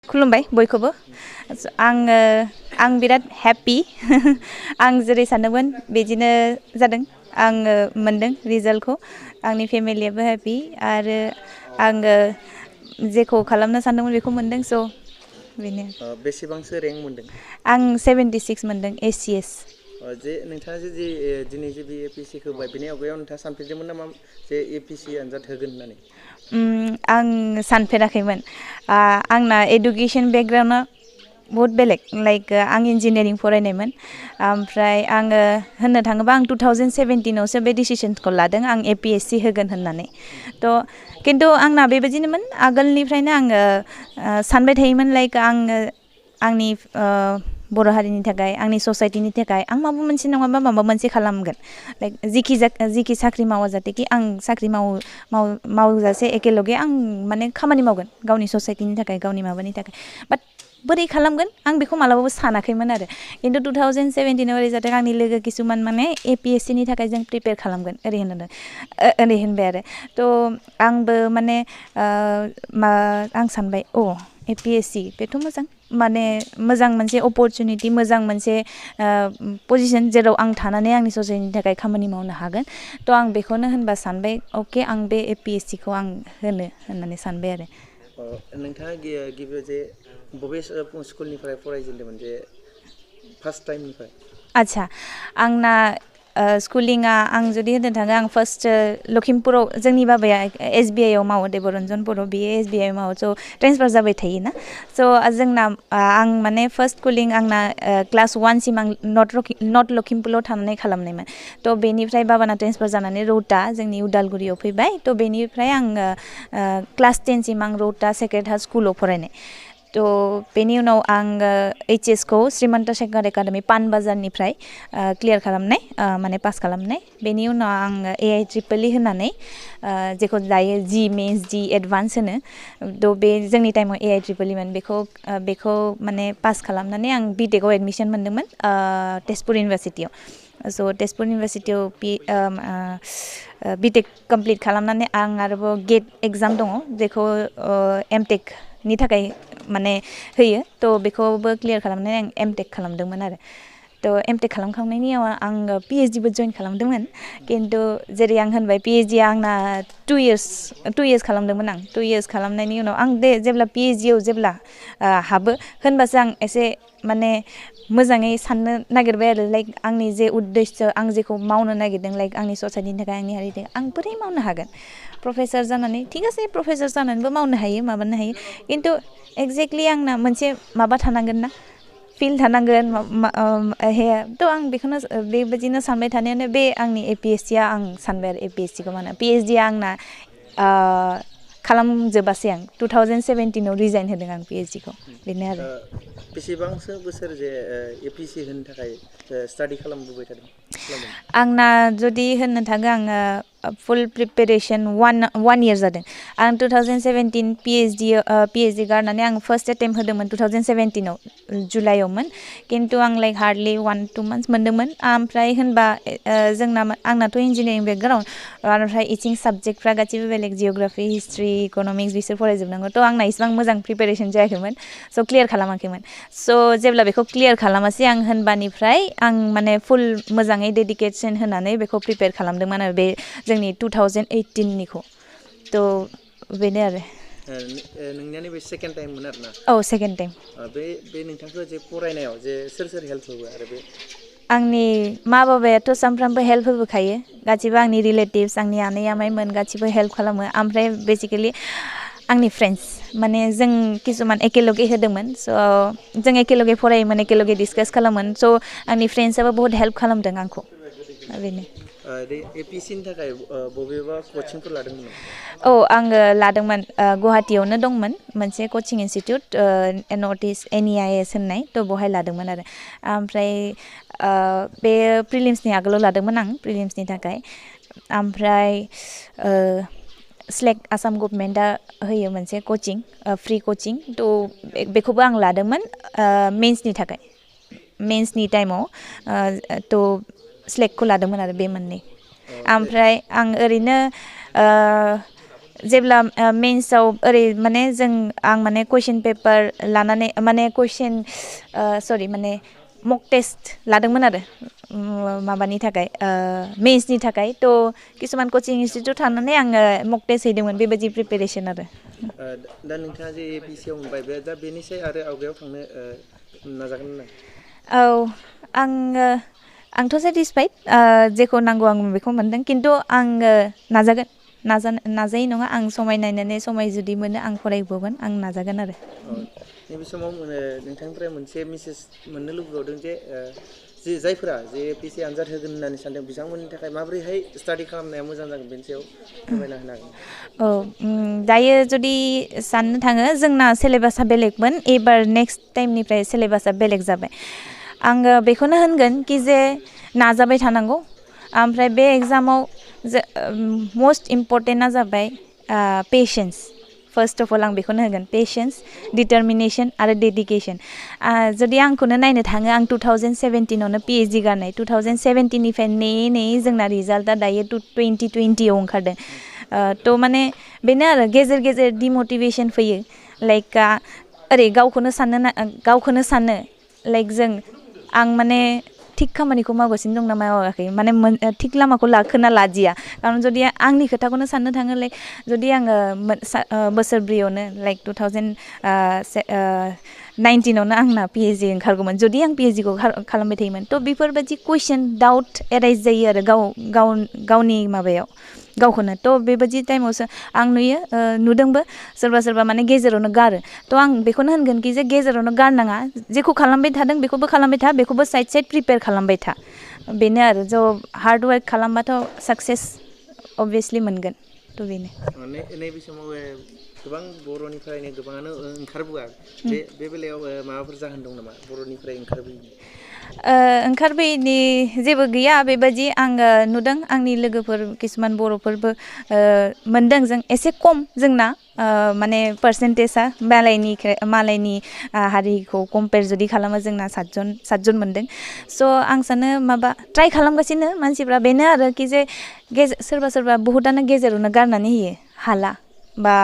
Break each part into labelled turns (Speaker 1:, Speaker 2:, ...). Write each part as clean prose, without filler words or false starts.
Speaker 1: खुलुमबाय बयखौबो आं बिराद हेपि आं जेरै सानदोंमोन बिदिनो जादों आङो मोनदों रिजाल्टखौ आंनि फेमिलियाबो हेपि आरो आङो जेखौ खालामनो सानदोंमोन बेखौ मोनदों स' बेनो
Speaker 2: बेसेबांसो रेंक मोनदों
Speaker 1: आं 76 मोनदों ACS
Speaker 2: जे नोंथाङा जे दिनै जे बे APSC होबाय बेनि आवगायाव नोंथाङा सानफेरदोंमोन नामा जे APSC आनजाद होगोन होननानै
Speaker 1: आं सानफेराखैमोन आंना एडुकेसन बेकग्राउन्डआ बहुत बेलेग लाइक आं इन्जिनियारिं फरायनायमोन ओमफ्राय आङो होननो थाङोबा आं 2017आवसो बे डिसिसनखौ लादों आं APSC होगोन होननानै थ' खिन्थु आंना बेबायदिनोमोन आगोलनिफ्रायनो आङो सानबाय थायोमोन लाइक आङो आंनि बर' हारिनि थाखाय आंनि ससाइटिनि थाखाय आं माबा मोनसे नङाबा माबा मोनसे खालामगोन लाइक जिखि साख्रि मावा जाथों आं साख्रि मावजासे एकेलगे आं माने खामानि मावगोन गावनि ससाइटिनि थाखाय गावनि माबानि थाखाय बाट बोरै खालामगोन आं बेखौ मालाबाबो सानाखैमोन आरो खिन्थु 2017आव ओरै जादों आंनि लोगो किसुमान माने APSCनि थाखाय जों प्रिपेयार खालामगोन ओरै होनबाय आरो थ' आंबो माने आं सानबाय APSC बेथ' मोजां माने मोजां मोनसे अपरचुनिटि मोजां मोनसे पजिसन जेराव आं थानानै आंनि ससाइटिनि थाखाय खामानि मावनो हागोन थ' आं बेखौनो होनबा सानबाय अके आं बे APSCखौ आं होननानै सानबाय आरो
Speaker 2: नोंथाङा गिबियाव जे बबे स्कुलनिफ्राय फरायजेनदोंमोन जे फार्स्ट टाइमनिफ्राय
Speaker 1: आच्छा आंना स्कुलिंआ आं जुदि होननो थाङो आं फार्स्ट लखिमपुराव जोंनि बाबाया SBI आव मावो देबरन्जन बर' बियो SBI आव मावो स' ट्रेन्सफार जाबाय थायोना स' जोंना आं माने फार्स्ट स्कुलिं आंना क्लास 1सिम आं नर्थ लखिमपुराव थानानै खालामनायमोन थ' बेनिफ्राय बाबाना ट्रेन्सफार जानानै रौता जोंनि उदालगुरियाव फैबाय थ' बेनिफ्राय आङो क्लास 10सिम आं रौता सेक्रेड हार्ट स्कुलाव फरायनाय थ' बेनि उनाव आङो HS खौ श्रीमन्त शेखर एकाडेमि पानबाजारनिफ्राय क्लियार खालामनाय माने पास खालामनाय बेनि उनाव आङो AI होनानै जेखौ दायो G मेन्स G एडभान्स होनो थ' बे जोंनि टाइमाव AI मोन बेखौ माने पास खालामनानै आं BTEC आव एडमिसन मोनदोंमोन तेजपुर इउनिभारसिटियाव स' तेजपुर इउनिभारसिटियाव BTEC कमप्लिट खालामनानै आं आरोबाव गेट एग्जाम दङ जेखौ MTech नि थाखाय माने होयो थ' बेखौबो क्लियार खालामनानै आं MTech खालामदोंमोन आरो थ' MTech खालामखांनायनि उनाव आङो PhDबो जइन खालामदोंमोन खिन्थु जेरै आं होनबाय PhDआ आंना 2 years खालामदोंमोन आं 2 years खालामनायनि उनाव आं जेब्ला PhDआव जेब्ला हाबो होनबासो आं एसे माने मोजाङै साननो नागिरबाय आरो लाइक आंनि जे उद्देश्य आं जेखौ मावनो नागिरदों लाइक आंनि ससाइटिनि थाखाय आंनि हारिनि थाखाय आं बोरै मावनो हागोन प्रफेसर जानानै थिग आसे प्रफेसर जानानैबो मावनो हायो माबानो हायो खिन्थु एक्जेक्टलि आंना मोनसे माबा थानांगोन ना फिल्ड थानांगोन थ' आं बेखौनो बेबायदिनो सानबाय थानायानो बे आंनि APSCआ आं सानबाय आरो APSCखौ माने PhDआ आंना खालामजोबासै आं 2017आव रिजाइन होदों आं PhDखौ बेनो आरो
Speaker 2: बेसेबांसो बोसोर जे APSC होनो थाखाय स्टाडि खालामबोबाय थादों
Speaker 1: आंना जुदि होननो थाङो आङो फुल प्रिपेरेसन 1 year जादों आं 2017 PhD गारनानै आं फार्स्ट एटेम्प होदोंमोन 2017आव जुलाइआवमोन खिन्थु आं लाइक हार्डलि 1-2 months मोनदोंमोन ओमफ्राय होनबा आंनाथ' इन्जिनियारिं बेकग्राउन्ड ओमफ्राय इथिं साबजेक्टफ्रा गासिबो बेलेग जिअ'ग्राफि हिस्ट्रि इक'नमिक्स बिसोर फरायजोबनांगौ थ' आंना इसिबां मोजां प्रिपेरेसन जायाखैमोन स' क्लियार खालामाखैमोन स' जेब्ला बेखौ क्लियार खालामासै आं होनबानिफ्राय आं माने फुल मोजाङै डेडिकेसन होनानै बेखौ प्रिपेयार खालामदोंमोन आरो बे जोंनि 2018निखौ थ' बेनो आरो
Speaker 2: नोंनिया नैबे सेकेन्ड टाइममोन आरोना
Speaker 1: औ सेकेन्ड टाइम
Speaker 2: बे नोंथांखौ जे फरायनायाव जे सोर हेल्प होबो आरो बे
Speaker 1: आंनि मा बाबायाथ' सानफ्रामबो हेल्प होबोखायो गासिबो आंनि रिलेटिभ्स आंनि आनै आमाइमोन गासिबो हेल्प खालामो ओमफ्राय बेसिकेलि आंनि फ्रेन्ड्स माने जों किसुमान एकेलगे होदोंमोन स' जों एकेलगे फरायोमोन एकेलगे डिसकास खालामोन स' आंनि फ्रेन्ड्सआबो बहुत हेल्प खालामदों आंखौ बेनो
Speaker 2: APSCनि थाखाय बबेबा कचिंफोर लादोंमोन
Speaker 1: आङो लादोंमोन गुवाहाटियावनो दंमोन मोनसे coaching institute north east NEIS होननाय थ' बहाय लादोंमोन आरो ओमफ्राय बे प्रिलिम्सनि आगोलाव लादोंमोन आं प्रिलिम्सनि थाखाय ओमफ्राय SLEC आसाम गभमेन्टआ होयो मोनसे कचिं फ्रि कचिं थ' बेखौबो आं लादोंमोन मेन्सनि थाखाय मेन्सनि टाइमाव थ' SLECखौ लादोंमोन आरो बे मोननै ओमफ्राय आं ओरैनो जेब्ला मेन्सआव ओरै माने आं माने कुइसन पेपार लानानै माने माने मक टेस्ट लादोंमोन आरो माबानि थाखाय मेन्सनि थाखाय थ' किसुमान कचिं इनस्टिटिउट थांनानै आङो मक टेस्ट हैदोंमोन बेबायदि प्रिपेरेसन आरो
Speaker 2: दा नोंथाङा जे एपिएससिआव मोनबाय बे दा बेनिसाय आरो आवगायाव थांनो नाजागोन ना
Speaker 1: औ आंथ' सेटिसफाइड जेखौ नांगौ आं बेखौ मोनदों खिन्थु आङो नाजायै नङा आं समाय नायनानै समाय जुदि मोनो आं फरायबावगोन आं नाजागोन आरो
Speaker 2: नैबे समाव नोंथांनिफ्राय मोनसे मेसेज मोननो लुबैबावदों जे जायफोरा जे एपिएससि आनजाद होगोन होननानै सानदों बिथांमोननि थाखाय माबोरैहाय स्टाडि खालामनाया मोजां जागोन बेनि सायाव फोरमायना होनो हागोन
Speaker 1: दायो जुदि साननो थाङो जोंना सिलेबासा बेलेगमोन एबार नेक्स्ट टाइमनिफ्राय सिलेबासा बेलेग जाबाय आङो बेखौनो होनगोन कि जे नाजाबाय थानांगौ ओमफ्राय बे एग्जामाव मस्ट इम्परटेन्टआ जाबाय पेशेन्स फार्स्ट अफ अल आं बेखौनो होगोन पेशेन्स डिटारमिनेसन आरो डेडिकेसन जुदि आंखौनो नायनो थाङो आं 2017आवनो पिएइचडि गारनाय 2017निफ्राय नेयै जोंना रिजाल्टआ दायो 2020आव ओंखारदों थ' माने बेनो आरो गेजेर गेजेर डिमटिभेसन फैयो लाइक ओरै गावखौनो सानो लाइक आं माने थिग खामानिखौ मावगासिनो दं ना मावाखै माने थिग लामाखौ लाखोना लादिया खारन जुदि आंनि खोथाखौनो साननो थाङो लाइक जुदि आङो बोसोरब्रैयावनो लाइक 2019आवनो आंना पिएइचडि ओंखारगौमोन जुदि आं पिएइचडिखौ खालामबाय थायोमोन थ' बेफोरबायदि कुइसन डाउट एराइज जायो आरो गावनि माबायाव गावखौनो थ' बेबायदि टाइमावसो आं नुदोंबो सोरबा माने गेजेरावनो गारो थ' आं बेखौनो होनगोन कि जे गेजेरावनो गारनाङा जेखौ खालामबाय थादों बेखौबो खालामबाय था बेखौबो साइड प्रिपेयार खालामबाय था बेनो आरो हार्ड वार्क खालामबाथ' साक्सेस अभियासलि मोनगोन थ' बेनो
Speaker 2: नैबे समाव गोबां बर'निफ्रायनो गोबाङानो ओंखारबोआ बे बेलायाव माबाफोर जाहोन दं नामा बर'निफ्राय
Speaker 1: ओंखारबोयैनि जेबो गैया बेबायदि आङो नुदों आंनि लोगोफोर किसुमान बर'फोरबो मोनदों जों एसे खम जोंना माने पार्सेन्टेजआ मालायनि हारिखौ कम्पेयार जुदि खालामो जोंना सातजन मोनदों स' आं सानो ट्राइ खालामगासिनो मानसिफ्रा बेनो आरो कि जे सोरबा बहुतानो गेजेरावनो गारनानै होयो हाला बा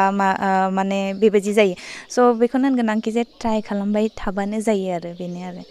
Speaker 1: माने बेबायदि जायो स' बेखौनो होनगोन आं कि जे ट्राइ खालामबाय थाबानो जायो आरो बेनो आरो